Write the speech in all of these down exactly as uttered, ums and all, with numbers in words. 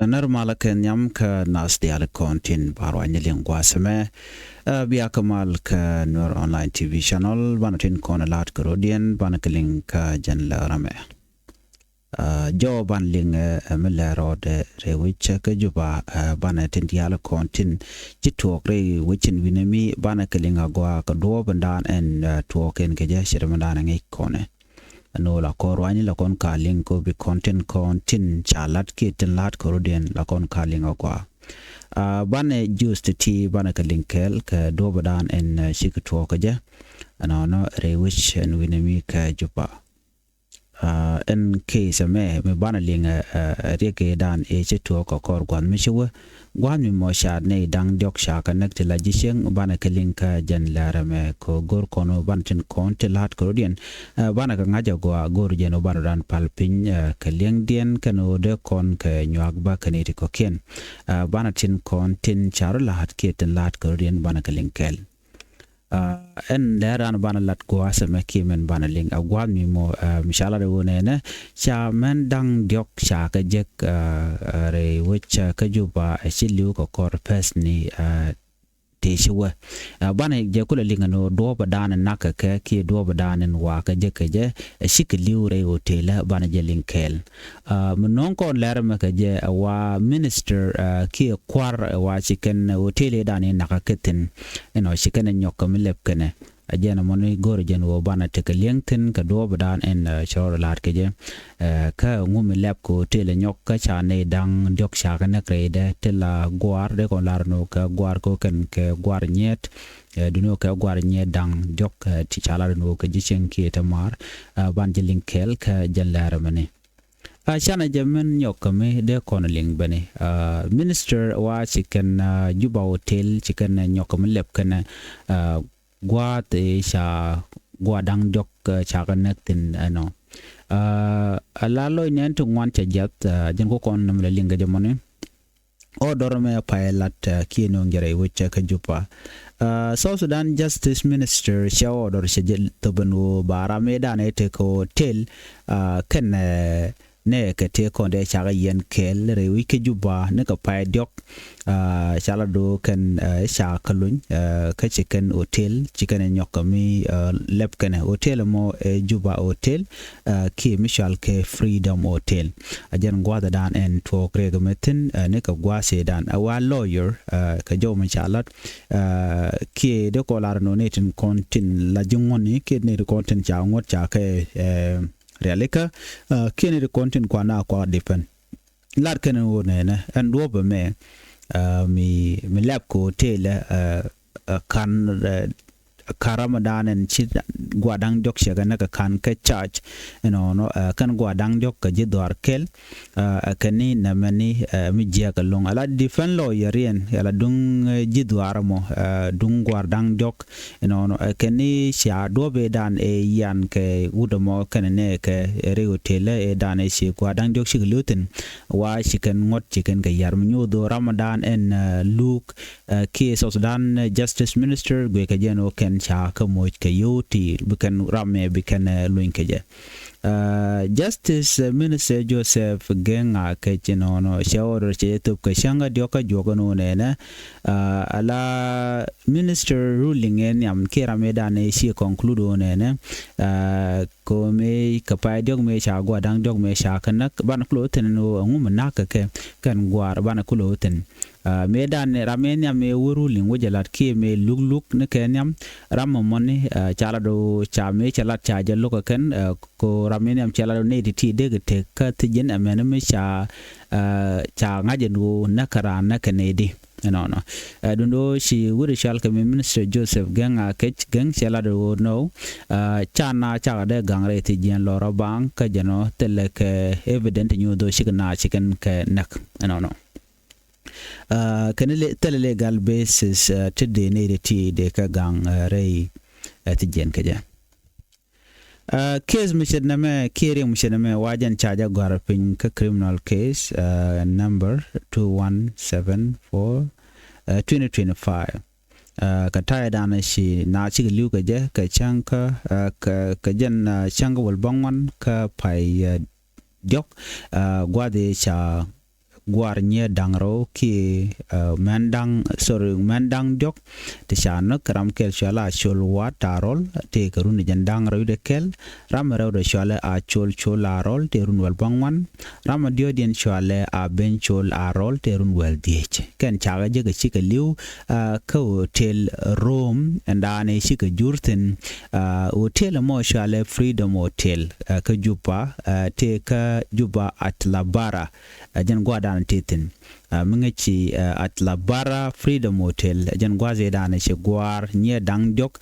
Nɛr malä kɛ nhiam kä nath diaal kɔn tin ba ruany liŋ gua̱a̱th ɛmɛ. Ɛ, bia kɛ mal kä Nuer Online T V channel, banɛ tin kɔn la̱t kɛ rɔ̱diɛn, banɛ kɛ liŋ kä jɛn lɛ ram ɛ. Ɛ, jɔw banɛ liŋ, ɛ, ɛ, mi lɛ rɔɔdɛ rɛy wec kä Juba, ɛ, banɛ tin diaal kɔn tin ci tuɔɔk rɛy wec in wi̱nɛ mi, banɛ kɛ liŋ agɔaa kɛ duɔ̱ɔ̱p in daan ɛn, ɛ, tuɔɔk ɛn kɛ jɛ ce̱t mi daan ɛ ŋi̱i̱c kɔnɛ. Ɛn ɣöö la kɔn ruany la kɔn ka liŋ kɛ ɣöö bi kɔn tin kɔn tin ca la̱t kiɛ tin la̱t kɛ rɔ̱diɛn la kɔn ka liŋ agɔaa. Ɛ, banɛ just ti banɛ kɛ liŋ kɛɛl kɛ duɔ̱ɔ̱p in daan ɛn, ɛ, cikɛ tuɔɔk kɛ jɛ. Ɛnɔnɔ rɛy wec ɛn wi̱nɛ mi kä Juba. Ɛ, ɛn case ɛmɛ mi banɛ liŋ, ɛ, ɛ, riɛk ëëdan ëë cä tuɔɔk kɛ kɔr gua̱th mi ci wä. Gua̱th mi mɔ ca nɛy da̱ŋ diɔ̱k ca kɛ näk ti la ji̱ cieŋ banɛ kɛ liŋ kä jɛn lɛr ɛmɛ kɛ go̱r kɔn wä banɛ tin kɔn ti la̱t kɛ rɔ̱diɛn. Ɛ, banɛ kɛ ŋa̱c agɔaa go̱r jɛn wä banɛ dan pal piny, ɛ, kɛ liɛŋdiɛn kɛn wä dee kɔn kɛ nyuak bä kɛ nɛy ti kɔ̱kiɛn. Ɛ, banɛ tin kɔn tin ca rɔ la̱t kiɛ tin la̱t kɛ rɔ̱diɛn banɛ kɛ liŋ kɛɛl. Ɛ, ɛn lɛr an banɛ lat gua̱a̱th ɛmɛ kiɛ mɛn banɛ liŋ a gua̱a̱th mi mɔ, ɛ, mi ca lat ɛ ɣöö nɛnɛ ca mɛn da̱ŋ diɔ̱k ca kɛ jek, ɛ, ɛ, rɛy wec, ɛ, kä Juba, ɛ, ci li̱w kɛ kɔr pɛth ni, ɛ, tëë ci wä. Ɛ, banɛ jɛ kulɛ liŋ ɛn ɣöö duɔ̱ɔ̱p ɛ daan ɛ nak kɛ kɛ kiɛ duɔ̱ɔ̱p ɛ daan ɛn wakä jek kɛ jɛ, ɛ, cikɛ li̱w rɛy hotel ɛ banɛ jɛ liŋ kɛɛl. Ɛ, mi nööŋ kɔn lɛr ɛmɛ kɛ jɛ ɛ wa minister, ɛ, kiɛ kua̱r ɛ wa ci kɛn hotel ëëdan i̱ nakä kä thi̱n. Inɔ ci kɛn ɛ nyɔk kɛ mi lɛp kɛnɛ. Ɛ jɛn ɛmɔ ni go̱r jɛn ɣöö banɛ tekɛ li̱eŋ thi̱n kɛ duɔ̱ɔ̱pdan ɛn, ɛ, ci rɔɔdɛ la̱t kɛ jɛ. Ɛ, kä ŋu mi lɛp kɛ hotel ɛ nyɔk kä ca nɛy da̱ŋ diɔ̱k ca kɛ näk rɛydɛ ti la gua̱a̱r dee kɔn lar ni ɣöö kɛ gua̱a̱r kɛ ɣöö kɛn kɛ gua̱a̱r nyiet. Ɛ, duni ɣöö kɛ gua̱a̱r nyiet da̱ŋ diɔ̱k, ɛ, ti ca lar ni ɣöö kɛ ji̱ cieŋ kiɛ te ma̱a̱r. Ɛ, banɛ jɛ liŋ kɛɛl kä jɛn lɛr ɛmɛ ni. A canɛ jɛ min nyɔk kä mi dee kɔn liŋ beni. A, minister wa ci kɛn, a, Juba hotel ci kɛn nyɔk kä mi lɛp kɛn, a, gua̱a̱th i̱ ca gua̱a̱r da̱ŋ diɔ̱k, a, ca kɛ näk thi̱n ɛnɔ. A, a la loc nɛn ti ŋuan ca jiath, a, jɛn ku kɔn ni mi lɛ liŋ kɛ jɛ mɔni. Ɔ dɔr mɛ pay lat, a, kiɛ nööŋ jɛ rɛy wec kä Juba. A, South Sudan Justice Minister cɛ ɔ dɔr cɛ jɛ thop ɛn ɣöö ba ram ëëdan ëë tekɛ hotel, a, kɛn, ɛ, nɛ kɛ tëë kɔn dee cakɛ yɛn kɛɛl rɛy wec kä Juba ni kɛ pay diɔ̱k, a, ca la do̱o̱ kɛn, a, ca kä luny, a, kä ci kɛn hotel ci kɛn ɛ nyɔk kä mi, a, lɛp kɛnɛ hotel ɛmɔ ɛ Juba hotel, a, kiɛ mi cɔal kɛ Freedom Hotel. A jɛn gua̱a̱thdan ɛn tuɔɔk rɛk mi thi̱n, a, ni kɛ gua̱a̱th ëëdan. A wa lawyer, a, kɛ jɔw mi ca lat, a, kiɛ dee kɔ lar nɔ ni tin kɔn tin la ji̱ ŋuɔ̱tni kiɛ ni tin kɔn tin ca ŋuɔ̱t ca kɛ, ɛ, rialikä, a, kiɛ ni tin kɔn tin kuan a kua defend. Lar kɛn ɣöö nɛnɛ ɛn duɔ̱ɔ̱p ɛmɛ, a, mi, mi lɛp kɛ hotel, a, a, kan, a, ka Ramadan ɛn ci gua̱a̱r da̱ŋ diɔ̱k cɛ kɛ näk kɛ ka̱n kä church. Ɛnɔnɔ, ɛ, kɛn gua̱a̱r da̱ŋ diɔ̱k kɛ ji̱ dhuaar kɛl, ɛ, ɛ, kɛn ni nɛmɛ ni, ɛ, mi jiäk ɛlɔ̱ŋ. Ala defend lawyer yɛn, ala duŋ, ɛ, ji̱ dhuaar ɛmɔ, ɛ, duŋ gua̱a̱r da̱ŋ diɔ̱k. Ɛnɔnɔ, ɛ, kɛn ni cia duɔ̱p ëëdan ɛ yian kɛ wut ɛmɔ kɛn nɛ kɛ rɛy hotel ëëdan ɛ ci gua̱a̱r da̱ŋ diɔ̱k cikɛ li̱w thi̱n. Wa ci kɛn ŋuɔ̱t ci kɛn kɛ yar mi nyoth ɣöö Ramadan ɛn, ɛ, luuk, ɛ, kiɛ South Sudan, ɛ, Justice Minister guiɛ kɛ jɛn ɣöö kɛn ca kä moc kɛ yio̱w ti bi kɛn ram mɛ bi kɛn, ɛ, luny kɛ jɛ. Ɛ, Justice, ɛ, Minister Joseph Geng Akec nɔnɔ cɛ order cɛ jɛ thop kɛ cäŋ kä diɔ̱k kä juɔk ɛn ɣöö nɛnɛ, ɛ, ala minister ruling ɛ nhiam kiɛ ram ëëdan ɛ ci conclude ɣöö nɛnɛ, ɛ, kɛ ɣöö mëë kɛ pay diɔ̱k mëë ca gua̱a̱r da̱ŋ diɔ̱k mëë ca kä näk banɛ kulɛ wä thi̱n ɛn ɣöö ɛŋu mi na̱k kɛ kɛ kɛn gua̱a̱r banɛ kulɛ wä thi̱n. Ɛ, mëëdan ram ëë nhiam ëë wä ruling wä jɛ la̱t kiɛ mëë lukluk ni kɛ nhiam ram ɛmɔni, ɛ, ca lat ɣöö ca mëë cɛ lat ca jɛ lo̱k ɛ kɛn, ɛ, kɛ ɣöö ram ëë nhiam cɛ lat ɣöö nɛy ti̱ti̱ dee kɛ tek kä thi̱ji̱n ɛmɛn mi ca, ɛ, ca ŋa̱c ɛn ɣöö näk kɛ raan näk kɛ nɛy di. Ɛnɔnɔ. Ɛ, duundɛ ɣöö ci wut ɛ cɔal kɛ mi Minister Joseph Geng Akec Geng cɛ lat ɣöö nɔ, ɛ, ca na cakɛ dee gaŋ rɛy thi̱ji̱n lɔrä baŋ kä jɛn ɔ thilɛ kɛ evident nyoth ɣöö cikɛ na ci kɛn kɛ näk. Ɛnɔnɔ. Ɛ, kɛn lɛ, thilɛ legal basis, ɛ, ti dee nɛy ti ti dee kɛ gaŋ, ɛ, rɛy, ɛ, thi̱ji̱n kɛ jɛ. Ɛ, case mi ce̱t nɛmɛ kiɛ riɛk mi ce̱t nɛmɛ wa jɛn ca jɛ gɔ̱a̱r piny kä criminal case, ɛ, number two one seven four, ɛ, twenty twenty-five. Ɛ, kɛ ta̱yɛ danɛ ci na cikɛ li̱w kɛ jɛ kɛ cäŋ kä, ɛ, kɛ, kɛ jɛn, ɛ, cäŋ kä wäl bäŋuan kä pay, ɛ, diɔ̱k, ɛ, gua̱a̱th ëë ca gua̱a̱r nyiee da̱ŋ rɛw kiɛ mɛn da̱ŋ, sorry, mɛn da̱ŋ diɔ̱k. Ti ca näk kɛ ram kɛl cɔal a Col Wat Tarɔl tëë kɛ run jɛn da̱ŋ rɛw wi̱cdɛ kɛl. Ram ɛ rɛwdɛ cɔalɛ a Col Col Arɔl tëë run wäl bäŋuan. Ram ɛ diɔ̱ɔ̱kdiɛn cɔalɛ a Ben Col Arɔl tëë run wäl dhieec. Kɛn cakɛ jek ɛ cikɛ li̱w kä hotel Rome ɛn daanɛ cikɛ jur thi̱n. Hotel ɛmɔ cɔalɛ Freedom Hotel kä Juba, tëë kä Juba Atlabara. Ɛ jɛn gua̱a̱r daanɛ tëë thi̱n. Mi ŋäc ci Atlabara Freedom Hotel, ɛ jɛn gua̱a̱th ëë daanɛ ci gua̱a̱r nyiee da̱ŋ diɔ̱k.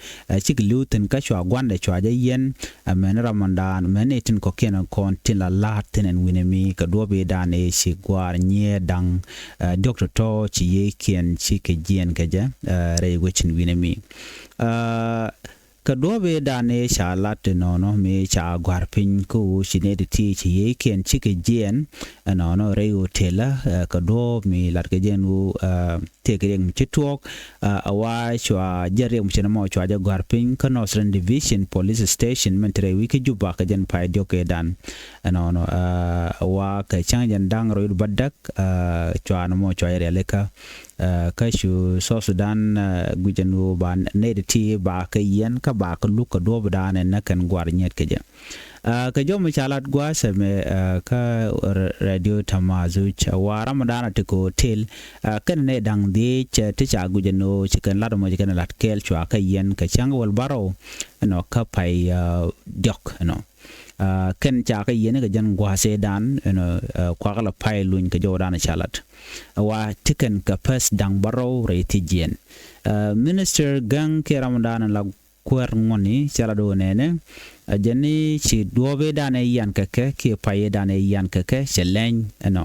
Cikɛ li̱w thi̱n kä cua gua̱ndɛ cua jɛ yiɛn. Mɛn ram mɔndan mɛn ëë tin kɔ̱kiɛn kɔn tin la la̱a̱t thi̱n ɛn wi̱nɛ mi kɛ duɔ̱ɔ̱p ëë daanɛ ci gua̱a̱r nyiee da̱ŋ diɔ̱k tɔ̱tɔ̱ ci yiëëkiɛn cikɛ jiɛɛn kɛ jɛ rɛy wec in wi̱nɛ mi. Kɛ duɔ̱ɔ̱p ëë daanɛ ca lat inɔnɔ mi ca gua̱r piny kä ɣöö ci nɛy ti̱ti̱ ci yiëëkiɛn cikɛ jiɛɛn inɔnɔ rɛy hotel. Kɛ duɔ̱ɔ̱p mi lat kɛ jɛn ɣöö tëëkɛ riɛk mi ci tuɔɔk. A wa cua jɛ riɛk mi ci nɔmɔ cua jɛ gua̱r piny kä Northern Division Police Station min te rɛy wi̱c kä Juba kɛ jɛn pay diɔ̱k ëë dan. Ɛnɔnɔ a wa kɛ cäŋ jɛn da̱ŋ rɛw wi̱cdɛ bädäk cua nɔmɔ cua jɛ rialikä. Kä cu South Sudan guic ɛn ɣöö ba nɛy ti̱ti̱ ba kɛ yiɛn kä ba kɛ luk kɛ duɔ̱ɔ̱p daanɛ nɛ kɛn gua̱r nyiet kɛ jɛ. Kɛ jɔmɛ ca lat gua̱a̱th ɛmɛ kä radio Tamazuc wa ram daanɛ ti kɛ hotel. Kɛn nɛy da̱ŋ dhiec ti ca guic ɛn ɣöö ci kɛn lat ɛmɔ ci kɛn lat kɛɛl cua kɛ yiɛn kɛ cäŋ wäl bärɔw ɛnɔ kä pay diɔ̱k ɛnɔ. Kɛn ca kɛ yiɛn kɛ jɛn gua̱a̱th ëë dan ɛnɔ. Kuakä la pay luny kɛ jɔw daanɛ ca lat. Wa ti kɛn kɛ pɛth da̱ŋ bärɔw rɛy thiec jiɛn. Minister Gäŋ kiɛ ram daanɛ la kuäär ŋuɔ̱ni cɛ la do̱o̱ nɛɛnɛ. A jɛn ni ci duɔ̱ɔ̱p ëë daanɛ yian kɛ kɛ kiɛ pay ëë daanɛ yian kɛ kɛ cɛ lɛny ɛnɔ.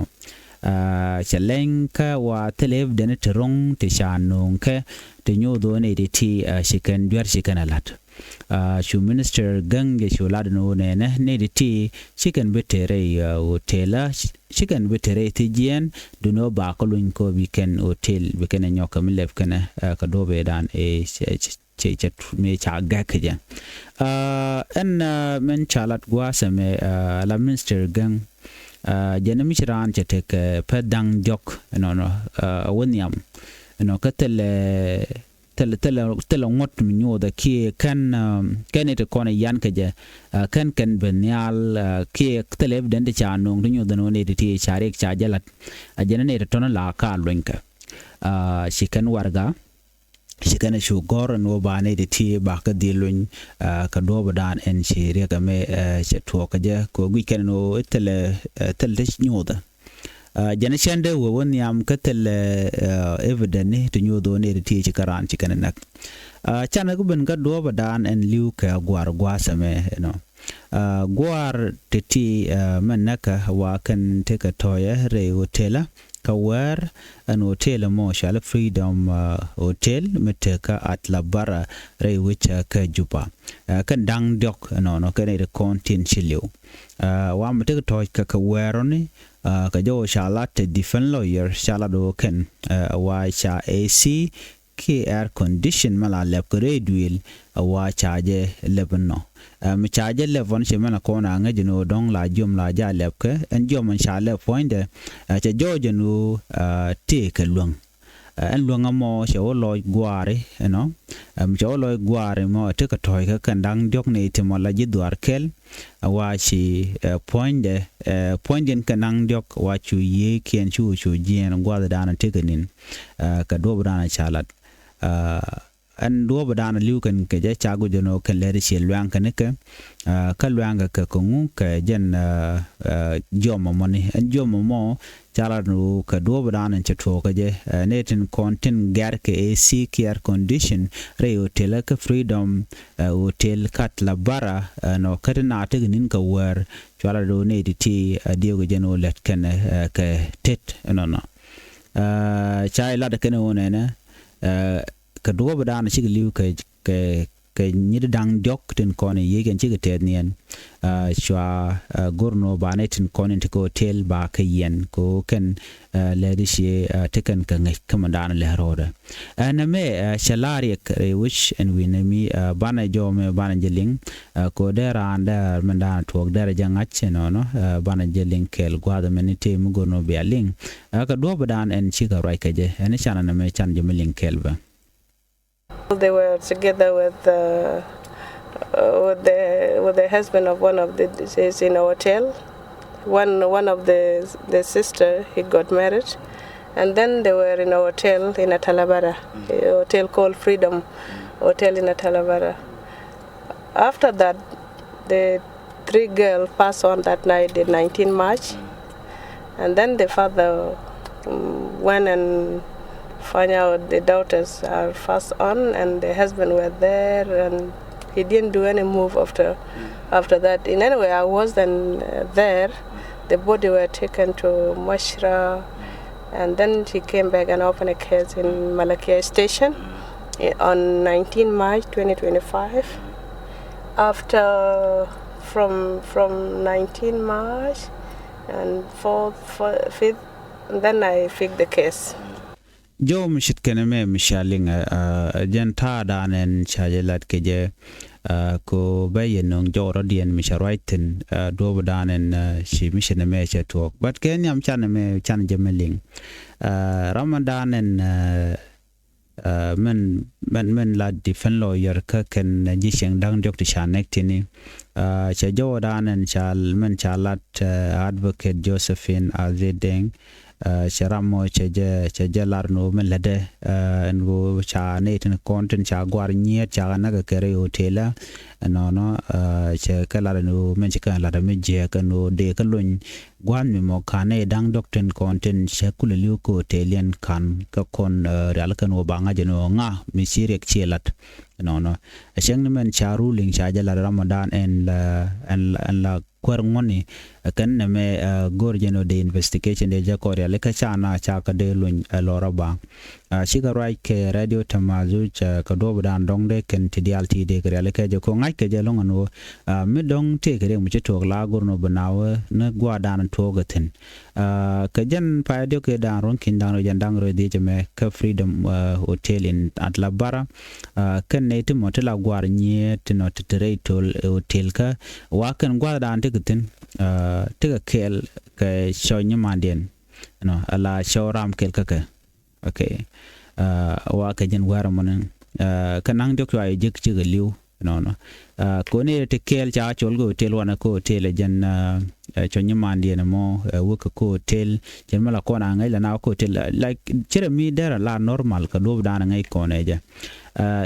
Cɛ lɛny kä wa thilɛ evident ti ro̱ŋ ti ca no̱o̱ŋ kɛ ti nyoth ɣöö nɛy ti̱ti̱ ci kɛn duer ci kɛn ɛ la̱t. Cu Minister Gäŋ jɛ cu lat ni ɣöö nɛɛnɛ nɛy ti̱ti̱ ci kɛn bi te rɛy hotel, ci kɛn bi te rɛy thiec jiɛn. Duni ɣöö ba kä luny kɛ ɣöö bi kɛn hotel bi kɛn ɛ nyɔk kɛ mi lɛp kɛn ɛ kɛ duɔ̱ɔ̱p ëë dan ëë cɛ cɛ cɛ mi ca gɛk kɛ jɛ. Ɛn mɛn ca lat gua̱a̱th ɛmɛ la Minister Gäŋ. Jɛn mi ci raan cɛ tekɛ pɛth da̱ŋ diɔ̱k ɛnɔnɔ a wä nhiam ɛnɔ kä thilɛ thilɛ thilɛ thilɛ ŋuɔ̱t mi nyothɛ kiɛ kɛn kɛn iti kɔn ɛ yian kɛ jɛ. Kɛn kɛn ben nhial kiɛ thilɛ evident ca no̱o̱ŋ ti nyothɛ no̱o̱ŋ nɛy ti̱ti̱ ca riɛk ca jɛ la̱t. A jɛn nɛy ti tɔ̱nä la ka luɔ̱nykɛ. Ci kɛn warɛga ci kɛn cu gɔ̱r ɛn ɣöö ba nɛy ti̱ti̱ ba kä dhil luny. Kɛ duɔ̱ɔ̱p dan ɛn ci riɛk ɛmɛ cɛ tuɔɔk kɛ jɛ kɛ ɣöö guic kɛn ɛn ɣöö thilɛ thilɛ ti nyothɛ. Jɛn cɛn dee wee wä nhiam kä thilɛ evident ni ti nyoth ɣöö nɛy ti̱ti̱ ci kä raan ci kɛn ɛ näk. Canɛ kä ben kä duɔ̱ɔ̱p dan ɛn li̱w kɛ gua̱r gua̱a̱th ɛmɛ ɛnɔ. Gua̱a̱r ti̱ti̱ mɛ näkä wa kɛn tekɛ tɔ̱ɔ̱cɛ rɛy hotel kä wäär ɛn hotel ɛmɔ cɔalɛ Freedom Hotel mi tekä Atlabara rɛy wec kä Juba. Kɛn da̱ŋ diɔ̱k ɛnɔnɔ kɛn iti kɔn tin ci li̱w. Wa mi tekɛ tɔ̱ɔ̱c kɛ kɛ wäär ɔni kɛ jɔw ca lat te defense lawyer ca lat ɣöö kɛn wa ca A C kiɛ air condition mɛ la lɛp kɛ rɛy duëël. Wa ca jɛ lɛp ɛnɔ mi ca jɛ lɛp ɔn cɛ mɛn la kɔn a ŋäc ɛn ɣöö dɔ̱ŋ la jiɔm la ja lɛp kɛ ɛn jiɔm ɛn ca lɛp puɔ̱nydɛ. Cɛ jɔɔc ɛn ɣöö tëëkɛ luäŋ. Ɛn luäŋ ɛmɔ cɛ wä lɔc gua̱a̱ri ɛnɔ. Ɛm cɛ wä lɔc gua̱a̱ri mɔ ɛ tekɛ tɔ̱ɔ̱c kä kɛn da̱ŋ diɔ̱k ni ti mɔ la ji̱ dhuaar kɛl. Ɛ wa ci puɔ̱nydɛ puɔ̱nydiɛn kɛn da̱ŋ diɔ̱k wa cu yiëëkiɛn cu cu jiɛɛn gua̱a̱th da̱a̱n tekɛ ni̱n. Kɛ duɔ̱ɔ̱p da̱a̱n ca lat. Ɛn duɔ̱ɔ̱p da̱a̱n li̱w kɛn kɛ jɛ ca guic ɛn ɣöö kɛn lɛr ciɛ luɛŋ kɛn kɛ. Kä luɛŋ kɛ kɛ ŋu kɛ jɛn jiɔm ɛmɔni ɛn jiɔm ɛmɔ. Ca lat ni ɣöö kɛ duɔ̱ɔ̱p da̱a̱n cɛ tuɔɔk kɛ jɛ nɛ tin kɔn tin gɛr kɛ A C kiɛ air condition rɛy hotel kä Freedom Hotel kä Atlabara. Nɔ kä ti na tek ni̱n kɛ wäär cua lat ɣöö nɛ ti ti a diɛw kɛ jɛn ɣöö lät kɛn kɛ tet ɛnɔnɔ. Ca ilat kɛn ɣöö nɛnɛ kɛ duɔ̱ɔ̱p da̱a̱n cikɛ li̱w kɛ kɛ kɛ nyit da̱ŋ diɔ̱k tin kɔn in yiëëc ɛn cikɛ tɛth niɛn. Cua go̱r nɔ banɛ tin kɔn in ti kɛ hotel ba kɛ yɛn kɛ ɣöö kɛn lɛri cie ti kɛn kɛ ŋäc kä mɛn da̱a̱n lɛ rɔɔdɛ. Ɛn ɛmɛ cɛ la̱r yɛ kɛ rɛy wec ɛn wi̱n ɛmi banɛ jɔmɛ banɛ jɛ liŋ. Kɛ ɣöö dee raan dee mɛn da̱a̱n tuɔɔk dee rɛ jɛ ŋa̱c ɛnɔnɔ banɛ jɛ liŋ kɛɛl gua̱a̱th ɛmɛn ni tëë mi go̱r nɔ bia liŋ. Kɛ duɔ̱ɔ̱p da̱a̱n ɛn cikɛ ruac kɛ jɛ ɛn canɛ nɛmɛ can jɛ mi liŋ kɛɛl bä. They were together with uh, uh, with the with the husband of one of the is in a hotel. One one of the the sister he got married, and then they were in a hotel in Atalabara, a hotel called Freedom Hotel in Atalabara. After that, the three girls passed on that night, the nineteenth March. And then the father mm, went and find out the daughters are passed on, and the husband were there, and he didn't do any move after after that. In any way, I wasn't uh, there. The body were taken to Mashra, and then she came back and opened a case in Malakia Station eh, on nineteenth March twenty twenty-five. After from from nineteenth March and fourth, fifth, and then I picked the case. Jɔw mi cit kɛn mɛ mi ca liŋ ɛ jɛn ta̱a̱ da̱a̱n ɛn ca jɛ lat kɛ jɛ. Ko bɛ yɛ nöŋ jɔw rɔ̱diɛn mi ca ruac thi̱n duɔ̱ɔ̱p da̱a̱n ɛn ci mi cit mɛ cɛ tuɔɔk, but kɛ nhiam can mɛ can jɛ mɛ liŋ. Ram da̱a̱n ɛn mɛn mɛn mɛn la defense lawyer kä kɛn ji̱ cieŋ da̱ŋ diɔ̱k ti ca nɛk tini. Cɛ jɔwdan ɛn ca mɛn ca lat advocate Josephine Azedeng. Cɛ ram mɔ cɛ jɛ cɛ jɛ lar ni wä mɛn lätdɛ ɛn wä ca nɛy tin kɔn tin ca guar nyiet ca näk kɛ rɛy hotel. Ɛnɔnɔ cɛ kɛ lat ni wä mɛn ci kɛ lat mi jiɛk ɛn wä dee kä lony. Gua̱a̱th mi mɔ ka̱n ɛ da̱ŋ dɔ̱k tin kɔn tin cɛ kulɛ li̱w kä hotel yɛn ka̱n kä kɔn rial kɛn wä ba ŋa̱c ɛn ɣöö ŋa mi ci riɛk ciɛ la̱t. Ɛnɔnɔ ɛ cäŋ ni mɛn ca ruling ca jɛ la̱t Ramadan ɛn la ɛn la kuäär ŋuɔ̱tni. Kɛn nɛmɛ go̱r jɛn ɣöö dee investigation dee jɛ kɔn rial ikä ca na ca kä dee luny ɛ lɔr ɔ ba. Cikɛ ruac kɛ radio Tamazuj kɛ duɔ̱ɔ̱pdan dɔ̱ŋ dee kɛn ti diaal ti dee kɛ rial ikä jɛ ko ŋa̱c kɛ jɛ lo̱ŋ ɛn ɣöö mi dɔ̱ŋ tëëkɛ riɛk mi ci tuɔɔk la go̱r ni wä bi na wä ni gua̱a̱r da̱a̱n tuɔɔk ɛ thi̱n. Kɛ jɛn pay diɔ̱k kɛ da̱a̱n ruɔ̱n ki̱n da̱ŋ rɛw jɛn da̱ŋ rɛw dhiec ɛmɛ kä Freedom Hotel in Atlabara. Kɛn nɛy ti mɔ ti la gua̱a̱r nyiee ti nɔ ti te rɛy tol hotel kä wa kɛn gua̱a̱r da̱a̱n ti kɛ thi̱n. Ti kɛ kɛɛl kɛ cɔc nyimandiɛn nɔ ala cɔw ram kɛl kä kɛ. Okay. Wa kɛ jɛn wäär mɔni kä naŋ diɔk cua jɛ jek cikɛ li̱w nɔnɔ. Koni ti kɛɛl ca col kɛ hotel wanɛ kɛ hotel jɛn cɔ nyimandiɛn mɔ wek kɛ hotel jɛn mɛ la kɔn a ŋäc la na kɛ hotel like cirɛ mi derɛ la normal kɛ duɔp dan ŋäc kɔn ɛ jɛ.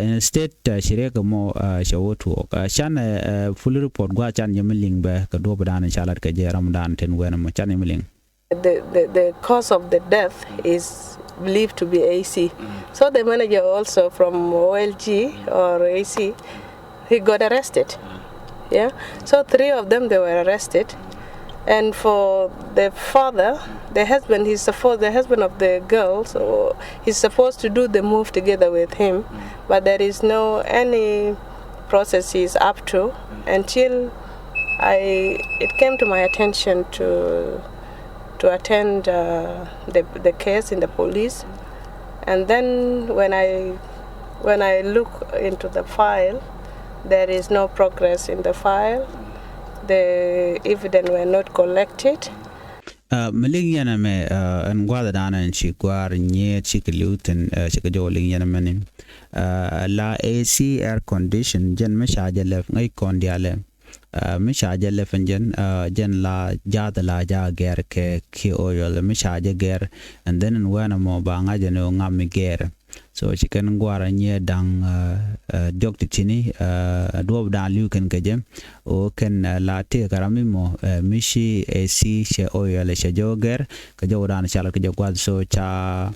Instead ci riɛk mɔ cɛ wä tuɔɔk can full report gua can jɛ mi liŋ bɛ kɛ duɔp dan ca lat kɛ jɛ ram dan tin wɛn mɔ can jɛ mi liŋ. The, the, the cause of the death is believed to be A C. So the manager also from O L G or A C, he got arrested. Yeah. So three of them, they were arrested. And for the father, the husband, he's supposed, the husband of the girls, so he's supposed to do the move together with him. But there is no any process he is up to until I, it came to my attention to to attend uh, the, the case in the police. And then when I, when I look into the file, there is no progress in the file. The evidence were not collected. Mi liŋ yɛn ɛmɛ ɛn gua̱th dan ɛn ci gua̱a̱r nyiet ci kɛ li̱w thi̱n ci kɛ jɔw liŋ yɛn ɛmɛ ni la A C air condition jɛn mi ca jɛ lɛp ŋäc kɔn diaalɛ. Mi ca jɛ lɛp ɛn jɛn jɛn la jath la ja gɛr kɛ kiɛ oil mi ca jɛ gɛr. And then ɛn wɛn ɛmɔ ba ŋa̱c ɛn ɣöö ŋam mi gɛr. So ci kɛn gua̱a̱r nyiɛ da̱ŋ diɔk ti tini duɔp dan li̱w kɛn kɛ jɛ. Ɣöö kɛn la tëëk ram mi mɔ mi ci A C cɛ oil cɛ jɛ ɣöö gɛr kɛ jɛ ɣöö dan ca lat kɛ jɛ gua̱th so ca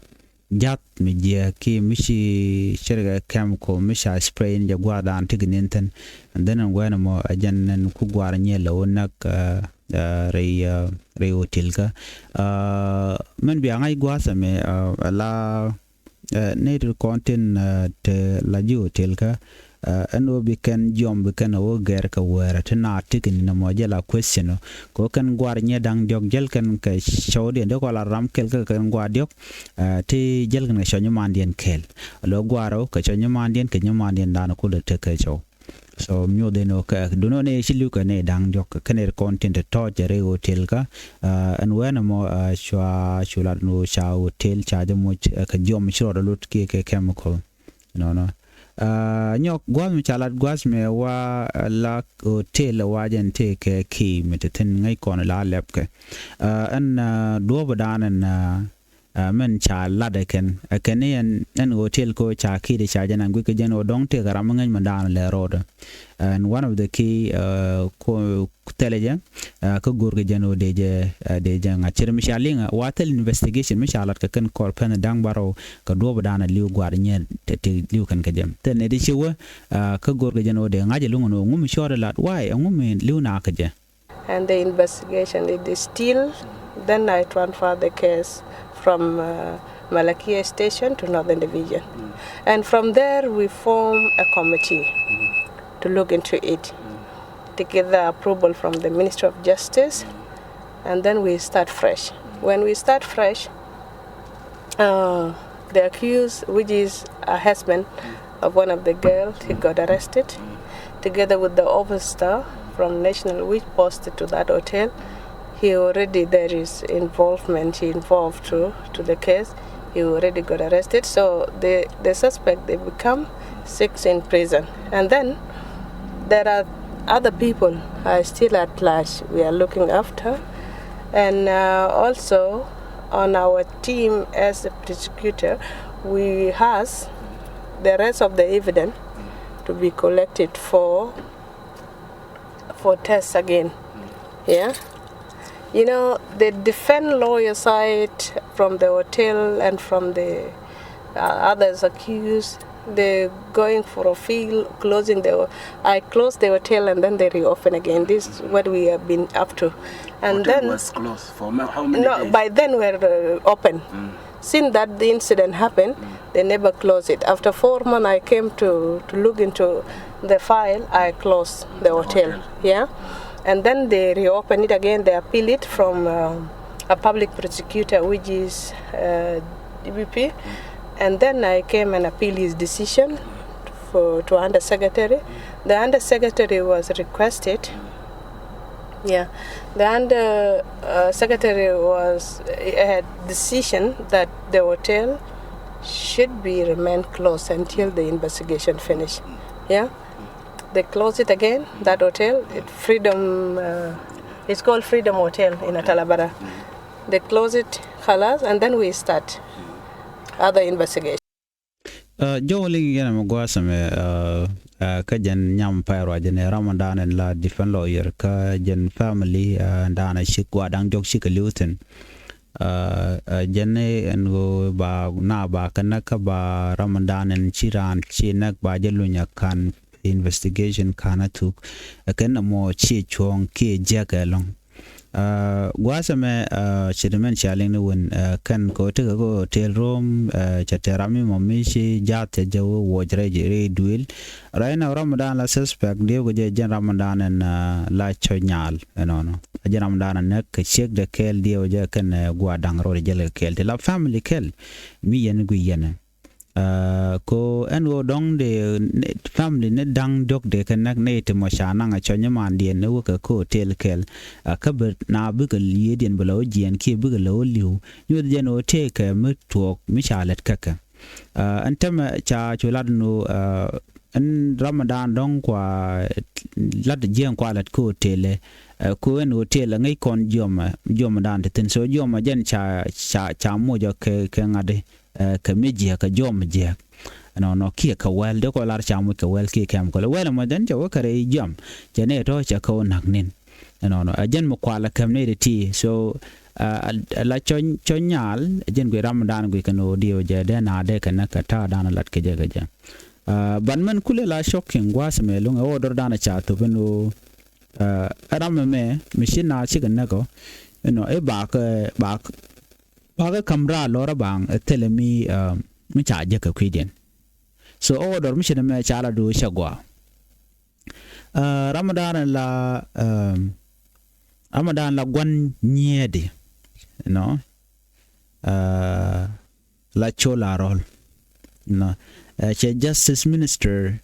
jath mi jiɛ ki mi ci cirkɛ chemical mi ca spray in jɛ gua̱a̱r dan ti gɛ nin thin. And then ɛn guɛn mɔ ɛ jɛn ɛn ku gua̱a̱r nyiɛ lɛ wä näk rɛy rɛy hotel kä. Mɛn bia ŋa̱c gua̱a̱th ɛmɛ ala nɛy ti kɔn tin te la ji̱ hotel kä. Ɛn ɣöö bi kɛn jiɔm bi kɛn ɣöö gɛr kɛ wäärä ti na tik ni nɔmɔ jɛ la question ɔ. Kɛ ɣöö kɛn gua̱r nyɛ da̱ŋ diɔ̱k jäl kɛn kɛ cɔwdiɛn dee kɔ la ram kɛl kɛ kɛn gua̱r diɔ̱k. Ti jäl kɛn kɛ cɔw nyimandiɛn kɛl. Lɔ gua̱r ɔ kɛ cɔw nyimandiɛn kɛ nyimandiɛn dan kulɛ tek kɛ cɔw. So miuth in ɔ kɛ dun ɔ ni ci li̱w kɛ ni da̱ŋ diɔ̱k kɛn ir kɔn tin te tɔɔc jɛ rɛy hotel kä. Ɛn wɛn ɛmɔ cua cu lat ni ɣöö ca hotel ca jɛ moc kɛ jiɔm ci rɔɔdɛ lot kiɛ kɛ chemical. Nɔnɔ nyɔk gua̱th mi ca lat gua̱th mi wa la hotel wa jɛn tëë kɛ ki mi te thin ŋäc kɔn la lɛpkɛ. Ɛn duɔ̱ɔ̱p dan ɛn mɛn ca lat ɛ kɛn ɛ kɛn ni ɛn ɛn hotel ko ca ki de ca jɛn ɛn gui̱c kɛ jɛn ɔ dɔ̱ŋ tëë kɛ ram mi ŋäc mi dan lɛ ro̱o̱dɛ. And one of the key thɛlɛ jɛ kä go̱r kɛ jɛn ɣöö dee jɛ dee jɛ ŋa̱c cir mi ca liŋ wa thil investigation mi ca lat kɛ kɛn kɔr pɛn da̱ŋ barɔw kɛ duɔ̱ɔ̱p dan a li̱w gua̱r nyɛn te ti li̱w kɛn kɛ jɛ thil ni di ci wä kä go̱r kɛ jɛn ɣöö dee ŋa̱c a luŋ ɛn ɣöö ŋum cɔɔr lat wa̱a̱ ɛŋum li̱w na kɛ jɛ. And the investigation it is still. Then I transfer the case from uh, Malakia Station to Northern Division. And from there we form a committee to look into it to get the approval from the Ministry of Justice, and then we start fresh. When we start fresh, uh, the accused, which is a husband of one of the girls, he got arrested together with the officer from National, which posted to that hotel. He already there is involvement, he involved to, to the case. He already got arrested. So the, the suspect, they become six in prison. And then there are other people are still at large we are looking after. And uh, also on our team as a prosecutor, we ask the rest of the evidence to be collected for for tests again. Yeah. You know, the defense lawyer side from the hotel and from the uh, others accused, they going for a field, closing the, I closed the hotel and then they reopen again. This is what we have been up to. And hotel then was closed for ma- how many no, days? By then we're uh, open. Since that the incident happened, they never closed it. After four months, I came to, to look into the file. I closed the hotel. Yeah. And then they reopened it again. They appeal it from uh, a public prosecutor, which is uh, D P P. And then I came and appeal his decision for to undersecretary. The undersecretary was requested. Yeah, the under uh, secretary was a decision that the hotel should be remain closed until the investigation finish. Yeah, they close it again. That hotel, it Freedom, uh, it's called Freedom Hotel in Atalabara. They close it, خلاص, and then we start other investigation. Jɔw liŋ yɛn ɛmɛ gua̱a̱th ɛmɛ kä jɛn nyam pay ruac jɛn ɛ Ramadan ɛn la defense lawyer kä jɛn family ɛn da̱a̱n ɛ cik gua̱a̱r da̱ŋ jɔk cik ɛ li̱w thi̱n. Jɛn ɛn ɣöö ba na ba kä näk kä ba Ramadan ɛn ci raan ci näk ba jɛ luny ɛ ka̱n investigation ka̱n ɛ thuk. Ɛ kɛn ɛmɔ ci cuɔ̱ɔ̱ŋ kiɛ jiäk ɛlɔ̱ŋ. Gua̱a̱th ɛmɛ ci dämɛn cia liŋ ni wun kɛn kɛ ɣöö tekɛ kɛ hotel room. Cɛ tɛ ram mi mɔ mi ci jath cɛ jɛ wä wuɔc rɛy rɛy duël. Rɛy nɛ Ramadan la suspect diɛw kɛ jɛ jɛn Ramadan ɛn la cɔ nyal ɛnɔnɔ. A jɛn Ramadan ɛn näk kɛ ciek dɛ kɛɛl diɛw jɛ kɛn gua̱a̱r da̱ŋ rɔɔd jɛl kɛ kɛɛl ti la family kɛl mi yɛn gui yɛn. Ko ɛn ɣöö dɔ̱ŋ de family ni da̱ŋ diɔ̱k de kɛ näk nɛy ti mɔ ca naŋ a cɔny mandiɛn ni wä kɛ kä hotel kɛl. Kä bi na bikɛ yiëëdiɛn bi lɛ wä jiɛɛn kiɛ bikɛ lɛ wä li̱w nyuɔth jɛn ɣöö tëëkɛ mi tuɔɔk mi ca lät kä kɛ. Ɛn tämɛ ca cu lat nu ɛn Ramadan dɔ̱ŋ kua lat jiɛɛn kua lat kä hotel. Ko ɛn hotel ŋäc kɔn jiɔmɛ jiɔmɛ dan ti thi̱n so jiɔmɛ jɛn ca ca ca moc ɔ kɛ kɛ ŋa̱di. Kɛ mi jiɛk kɛ jɔm jiɛk. Ɛnɔnɔ kiɛ kɛ wɛl dee kɔ lar ca moc kɛ wɛl kiɛ kɛm kɔlɛ wɛl ɛmɔ jɛn cɛ wä kɛ rɛy jiɔm. Cɛ nɛ tɔ cɛ kɛ wä nak nin. Ɛnɔnɔ ɛ jɛn mi kual ɛ kɛm nɛ ti ti so. Ɛ la cɔ cɔ nyal ɛ jɛn gui ram dan gui kɛ nɔ diɛ wä jɛ dee na dee kɛ nɛ kɛ ta̱a̱ dan lat kɛ jɛ kɛ jɛ. Ban mɛn kulɛ la cɔk kiŋ gua̱a̱th mɛ luŋ ɛ wä dɔr dan ɛ ca thop ɛn wä. Ɛ ram mɛ mɛ mi ci na cikɛ nɛ kɔ. Ɛnɔ ɛ bakɛ bak Bakä ka̱m raar lɔrä baŋ ɛ thilɛ mi mi ca jek kɛ kui̱diɛn. So order mi ci ni mɛ ca la du cɛ gua. Ɛ, Ramadan la, ɛ, Ramadan la guan nyiɛɛdi, you know. Ɛ, la col a rɔl, you know. Ɛ, cɛ justice minister,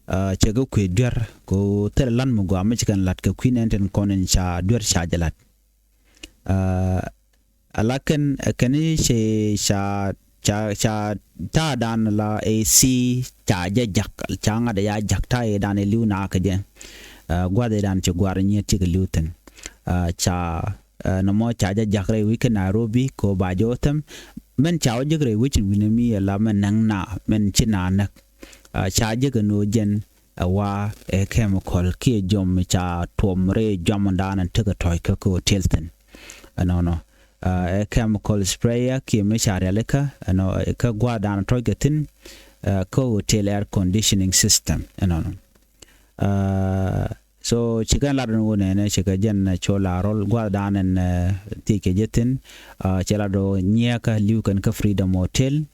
ɛ, cɛ kɛ kui̱ duer ko thil lan mi gua mi ci kɛn lat kɛ kui̱ nɛn tin kɔn in ca duer ca jɛ lat. Ɛ, ala kɛn, kɛn i̱ ci ca, ca, ca ta̱a̱ dan la A C ca jɛ jak, ca ŋa̱t ya jak ta̱a̱ i̱ dan i̱ li̱w na kä jɛ. Ɛ, gua̱th i̱ dan ci gua̱r nyiet ci kɛ li̱w thi̱n. Ɛ, ca, ɛ, nɔmɔ ca jɛ jak rɛy wi̱c kä Nairobi ko ba jɛ wä thɛm. Mɛn ca wä jek rɛy wi̱c in wi̱n mi ala mɛn näŋ na, mɛn ci na näk. Ɛ, ca jek ɛn ɣöö jɛn ɛ wa ɛ chemical kiɛ jɔm ca tuɔm rɛy jɔm dan in tekɛ tɔ̱c kä kä hotel thi̱n. Ɛnɔnɔ. Ɛ, ɛ chemical sprayer kiɛ mi ca rialikä, ɛnɔ, ɛ, kä gua̱a̱th dan tɔ̱c kɛ thi̱n, ɛ, kä hotel air conditioning system, ɛnɔnɔ. Ɛ, so ci kɛn lat ɛn ɣöö nɛnɛ ci kɛ jɛn, ɛ, col a rɔl gua̱a̱th dan ɛn, ɛ, thiec kɛ jɛ thi̱n, ɛ, cɛ lat ɣöö nyiɛɛkä li̱w kɛn kä Freedom Hotel,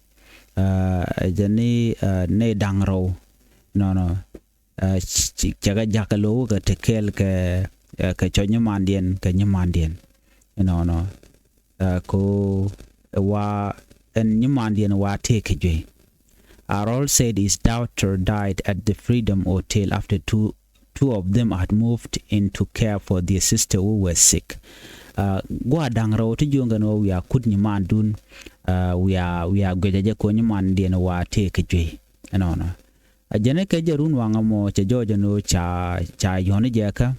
ɛ, jɛ ni, ɛ, ni da̱ŋ rɛw, ɛnɔnɔ. Ɛ, ci, ci, cɛ kɛ jakä lo̱w kɛ te kɛɛl kɛ, ɛ, kɛ cɔ nyimandiɛn kɛ nyimandiɛn. Ɛnɔnɔ. Ɛ, ko, ɛ, wa, ɛn nyimandiɛn wa tëë kɛ juey. Arol said his daughter died at the Freedom Hotel after two, two of them had moved in to care for their sister who was sick. Ɛ, gua̱a̱th da̱ŋ rɛw ti juɔ̱ŋ kɛn ɣöö wiaa kut nyimandun, ɛ, wiaa, wiaa guiɛcä jɛ ko nyimandiɛn wa tëë kɛ juey. Ɛnɔnɔ. A jɛn kɛ jɛ run waŋä mɔ cɛ jɔɔc ɛn ɣöö ca, ca yɔ̱n jɛkä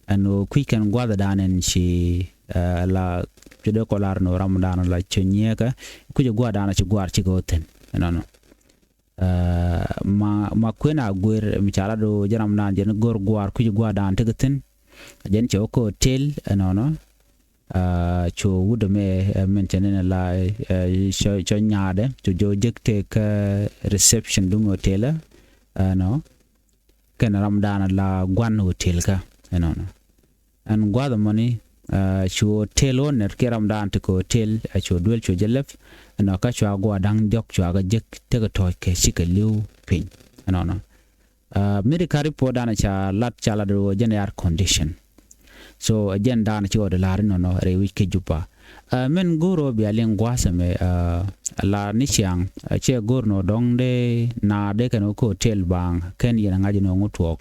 ɛn ɣöö kui̱c kɛn gua̱thdan ɛn ci, ɛ, la, ci dee kɔ lar ɛn ɣöö ramdan la cä nyiɛɛkä kui̱c gua̱thdan ci gua̱a̱r cikɛ ɣöö thi̱n ɛnɔnɔ. Ɛ, ma, ma kuën a guer mi ca lat ɣöö jɛ ramdan jɛn go̱r gua̱a̱r kui̱c gua̱thdan tekɛ thi̱n. A jɛn cɛ wä kä hotel ɛnɔnɔ. Ɛ, cu wut ɛmɛ, ɛ, min cɛ nɛn la, ɛ, cɔ, cɔ nyaadɛ cu jɛ wä jek tëë kä reception duŋ hotel ɛ, ɛnɔ. Kɛn ramdan la gua̱n hotel kä ɛnɔnɔ. Ɛn gua̱th ɛmɔni, ɛ, cu hotel owner kiɛ ramdan ti kɛ hotel, ɛ, cu duel cu jɛ lɛp ɛnɔ kä cua gua̱a̱r da̱ŋ diɔ̱k cua kɛ jek tekɛ tɔ̱c kɛ cikɛ li̱w piny ɛnɔnɔ. Ɛ, medical report dan ca lat, ca lat ɣöö jɛn air condition. So, ɛ, jɛn dan ci ɣɔt la̱r inɔnɔ rɛy wi̱c kä Juba. Ɛ, min go̱r ɣöö bia liŋ gua̱a̱th ɛmɛ, ɛ, la̱r ni ciaŋ, ɛ, cɛ go̱r nɔ dɔ̱ŋ dee na dee kɛn wä kä hotel baŋ kɛn yɛn ɛ ŋa̱c inɔ ŋu tuɔɔk.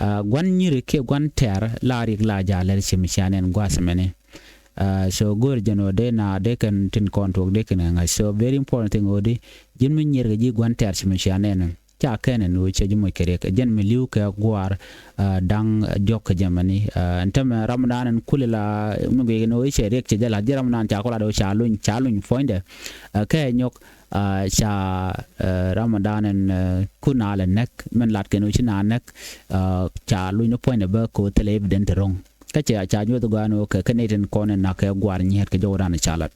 Ɛ, gua̱n nyiri kiɛ gua̱n tɛ̈r la riɛk la ja̱ lɛr ci mi cia nɛn gua̱a̱th ɛmɛni. Ɛ, so go̱r jɛn ɣöö dee na dee kɛn tin kɔn tuɔɔk dee kɛn ɛ ŋa̱c. So very important thing ɣöö di ji̱n mi nyier kɛ ji̱ gua̱n tɛ̈r ci mi cia nɛn. Ca kɛn ɛn ɣöö cɛ ji̱ moc kɛ riɛk. Jɛn mi li̱w kɛ gua̱a̱r, ɛ, da̱ŋ diɔ̱k kɛ jɛ mɛni. Ɛ, ɛn täämɛ ramdan ɛn kulɛ la mi guic ɛn ɣöö cɛ riɛk cɛ jɛ la̱th, ji̱ ramdan ca kɔ lat ɣöö ca luny, ca luny puɔ̱nydɛ. Ɛ, kɛ nyɔk, ɛ, ca, ɛ, ramdan ɛn, ɛ, kun a lɛ näk, min lat kɛn ɣöö ci na näk, ɛ, ca luny ni puɔ̱nydɛ bä kɛ ɣöö thilɛ evident ro̱ŋ. Kä cɛ ca nyuɔth gɔaa ɛn ɣöö kɛ, kɛ nɛy tin kɔn ɛn na̱k kɛ gua̱a̱r nyiɛɛt kɛ jɔwdan ca lat.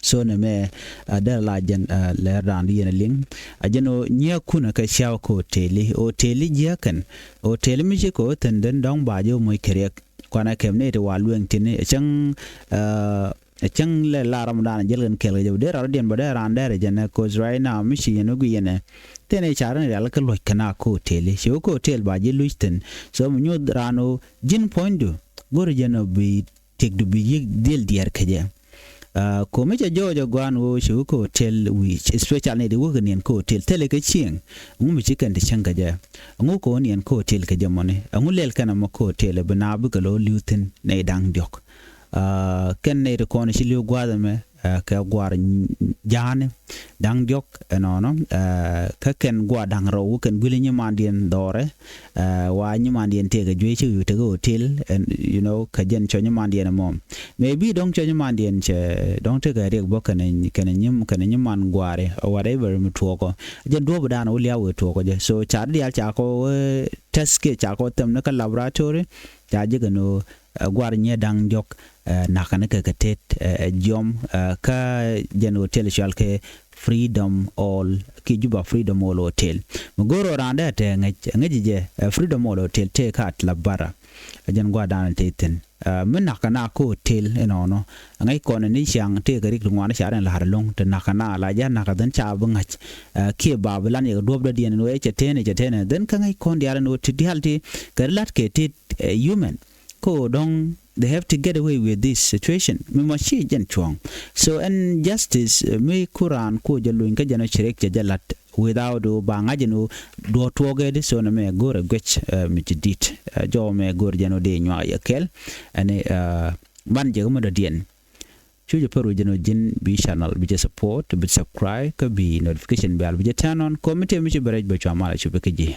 So nɛmɛ, ɛ, dee la jɛn, ɛ, lɛr dan di yɛn a liŋ. A jɛn ɣöö nyiɛɛkun ɛ kɛ ciaw kɛ hoteli. Hoteli jiäkɛn. Hoteli mi ci kɛ ɣöö thi̱n den dɔ̱ŋ ba jɛ moc kɛ riɛk. Kuanɛ kɛm ni ti wa lueŋ tini. Ɛ cäŋ, ɛ, ɛ cäŋ lɛ la ramdan jɛl kɛn kɛl kɛ jɛ. Dee rɔɔdiɛn bä dee ran dɛr jɛn ɛ, 'cause right now mi ci yɛn wä gui yɛn ɛ. Thin ɛ ca ran rial kɛ luɔ̱c kɛn a kɛ hoteli. Ci wä kɛ hotel ba jɛ luc thi̱n. So mi nyuth ran ɣöö ji̱n puɔ̱nydu. Go̱r jɛn ɣöö bi tëkdu bi yiëk dhil diɛɛr kɛ jɛ. Ɛ, ko̱mi cɛ jɔɔc ɛ gua̱a̱n ɣöö ci wä kä hotel wi̱i̱, especially ni di wä kä niɛn kä hotel. Thilɛ kɛ cieŋ. Ɛŋu mi ci kɛn ti cäŋ kɛ jɛ? Ɛŋu kɛ wä niɛn kä hotel kɛ jɛ mɔni? Ɛŋu lɛl kɛn ɛmɔ kä hotel ɛ bi na bikɛ lo̱ li̱w thi̱n nɛy da̱ŋ diɔ̱k? Ɛ, kɛn nɛy ti kɔn ci li̱w gua̱a̱th ɛmɛ, ɛ, kɛ gua̱a̱r ja̱a̱ni da̱ŋ diɔ̱k ɛnɔnɔ, ɛ, kä kɛn gua̱a̱r da̱ŋ rɛw wä kɛn guili nyimandiɛn dhɔrɛ, ɛ, wa nyimandiɛn tëëkɛ juey ci wi̱i̱ tekɛ hotel, ɛn, you know, kä jɛn cɔ nyimandiɛn ɛmɔ. Maybe dɔ̱ŋ cɔ nyimandiɛn cɛ, dɔ̱ŋ tekɛ riɛk bä kɛnɛ, kɛnɛ nyim, kɛnɛ nyiman gua̱a̱ri, or whatever mi tuɔɔkɔ. Jɛn duɔ̱ɔ̱pdan wä lia̱a̱ wee tuɔɔkɔ jɛ. So ca diaal ca kɔ wee test kiɛ ca kɔ thɛm ni kä laboratory, ca jɛ kɛ ni wä, ɛ, gua̱a̱r nyiɛ da̱ŋ diɔ̱k, ɛ, nakä ni kɛ kɛ tet, ɛ, ɛ, jiɔm, ɛ, kä jɛn hotel cual kɛ Freedom Hall, ki Juba Freedom Hall Hotel. Mi go̱o̱r ɣöö raan dee tɛ ŋäc, ŋäc jɛ, ɛ, Freedom Hall Hotel tëë kä Atla Barra. Ɛ jɛn gua̱a̱r da̱a̱n tëë thi̱n. Mi nakä na ko tel inɔnɔ ŋäc kɔn ni ciaŋ tëëkɛ rik ti ŋuan ca rɛn la̱r lo̱ŋ ti nakä na la ja nakä dhän ca bi ŋa̱c. Kiɛ ba bi lan yɛ kɛ duɔ̱p dɔ̱diɛn ni wee cɛ tënɛ cɛ tënɛ dhän kä ŋäc kɔn diaal ni wee ti diaal ti kɛ ri la̱t kɛ ti human. Ko dɔ̱ŋ they have to get away with this situation mi mɔ ci jɛn cuɔ̱ŋ. So ɛn justice mi ku raan ko jɛ luny kä jɛn ɔ ci rik cɛ jɛ la̱t without ɔ ba ŋa̱c ɛn ɔ duɔ̱ɔ̱r tuɔɔk ɛ di so nɛ mɛ go̱o̱r ɛ guec mi ci di̱t. Jɔw mɛ go̱o̱r jɛn ɔ dee nyuak yɛ kɛl ɛn ban jɛ kä mɛ dɔ̱diɛn. Cu jɛ pär wec jɛn ɔ ji̱n bi channel bi jɛ support bi subscribe kä bi notification bell bi jɛ turn on committee mi ci bɛ rɛc bɛ cua mal a cu bi kä ji̱.